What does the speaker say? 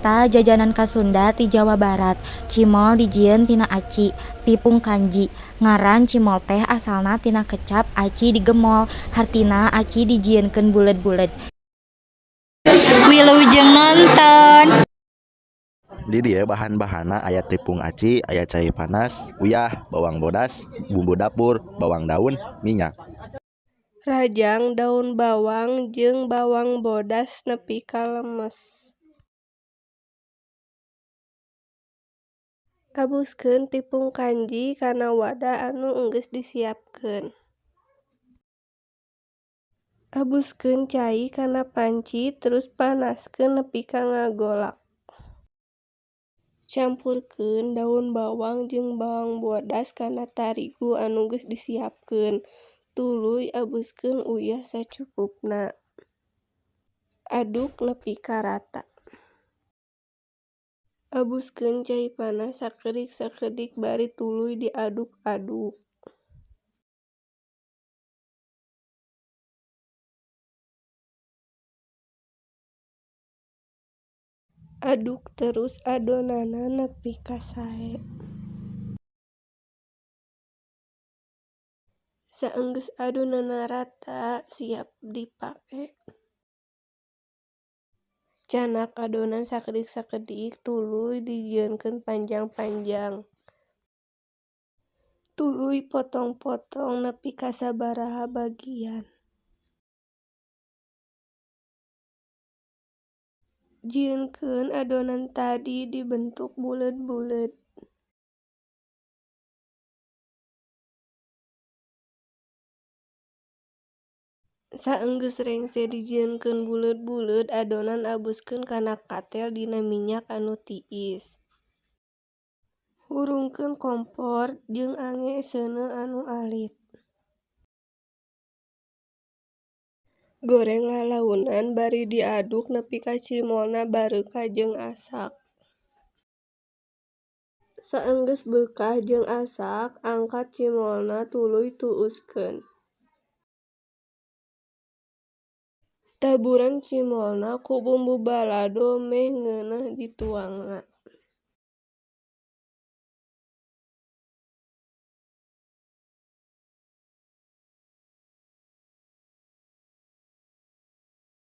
Eta jajanan khas Sunda ti Jawa Barat. Cimol dijieun tina aci, tipung kanji. Ngaran cimol teh asalna tina kecap aci digemol, hartina aci dijienkeun buleud-buleud. Wilujeng nonton. Di dieu bahan-bahanna aya tepung aci, aya cai panas, uyah, bawang bodas, bumbu dapur, bawang daun, minyak. Rajang daun bawang jeung bawang bodas nepi ka lemes. Abuskeun tipung kanji kana wadah anu enggeus disiapkeun. Abuskeun cai kana panci terus panaskeun nepi ka ngagolak. Campurkeun daun bawang jeung bawang bodas kana tarigu anu geus disiapkeun, tuluy abuskeun uyah sacukupna. Aduk nepi ka rata. Abuskeun cai panas sakedik-sakedik bari tuluy diaduk-aduk. Aduk terus adonanna nepi ka sae. Saenggeus adonanna rata, siap dipake. Canak adonan sakedik-sakedik tuluy dijieunkeun panjang-panjang. Tuluy potong-potong nepi ka sabaraha bagian. Jieunkeun adonan tadi dibentuk buleud-buleud. Saenggeus rengse dijieunkeun buleud-buleud, adonan abuskeun kana katel dina minyak anu tiis. Hurungkeun kompor jeung ange seuneu anu alit. Goreng lalaunan bari diaduk nepi ka cimolna bareukah jeung asak. Saenggeus beukah jeung asak, angkat cimolna tuluy tuuskeun. Taburan cimolna ku bumbu balado meh ngeunah dituangna.